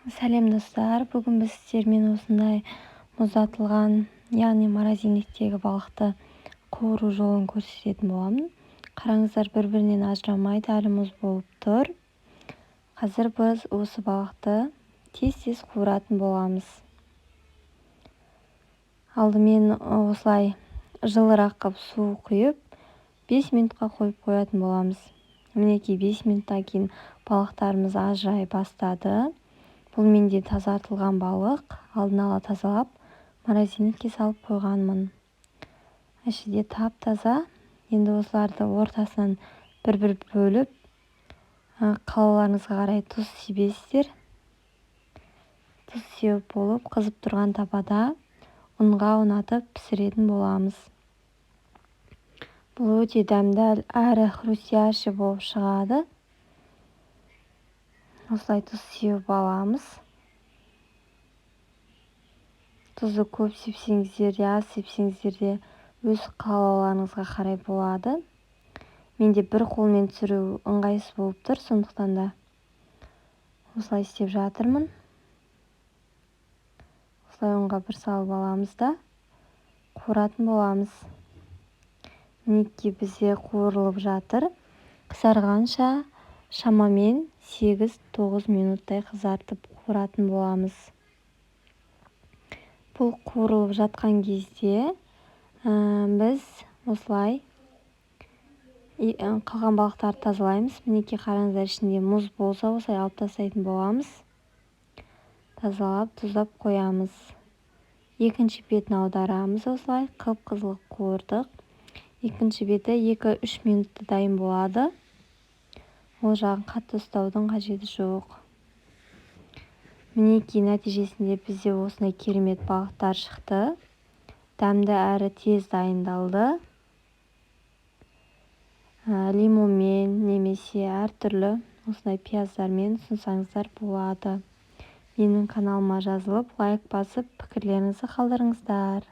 Сәлем, достар! Бүгін біз сіздермен осындай мұздатылған, яғни морозильниктегі балықты қуыру жолын көрсететін боламын. Қараңыздар, бір-бірінен ажырамайды, әлі мұз болып тұр. Қазір біз осы балықты тез-тез қуыратын боламыз. Алдымен осылай жылырақ қылып су құйып, 5 минутқа қойып қоятын боламыз. Мінекей, 5 минуттан кейін балықтарымыз ажырай бастады. Бұл менде тазартылған балық, алдын ала тазалап, морозильникке салып қойғанмын. Іші де тап-таза. Енді осыларды ортасынан бір-бір бөліп, қалауларыңызға қарай тұз себесіздер. Тұз сеуіп болып, қызып тұрған табада ұнға аунатып пісіретін боламыз. Бұл өте дәмді әрі хрустящий болып шығады. Осылай тұз сеуіп аламыз. Тұзды көп сепсеңіздер де, аз сепсеңіздер де, өз қалауларыңызға қарай болады. Менде бір қолмен түсіру ыңғайсыз болып тұр, сондықтан да осылай істеп жатырмын. Осылай ұнға бір салып аламыз да, қуыратын боламыз. Мінекей, бізде қуырылып жатыр. Қызарғанша шамамен 8-9 минуттай қызартып қуыратын боламыз. Бұл қуырылып жатқан кезде біз осылай қалған балықтарды тазалаймыз. Мінекей, қараңыздар, ішінде мұз болса, осылай алып тастайтын боламыз. Тазалап, тұздап қоямыз. Екінші бетін аударамыз. Осылай қып-қызыл қуырдық. Екінші беті 2-3 минутта дайын болады. Ол жағын қатты ұстаудың қажеті жоқ. Мінекей, нәтижесінде бізде осындай керемет балықтар шықты. Дәмді әрі тез дайындалды. Лимонмен немесе әртүрлі осындай пияздармен ұсынсаңыздар болады. Менің каналыма жазылып, лайк басып, пікірлеріңізді қалдырыңыздар.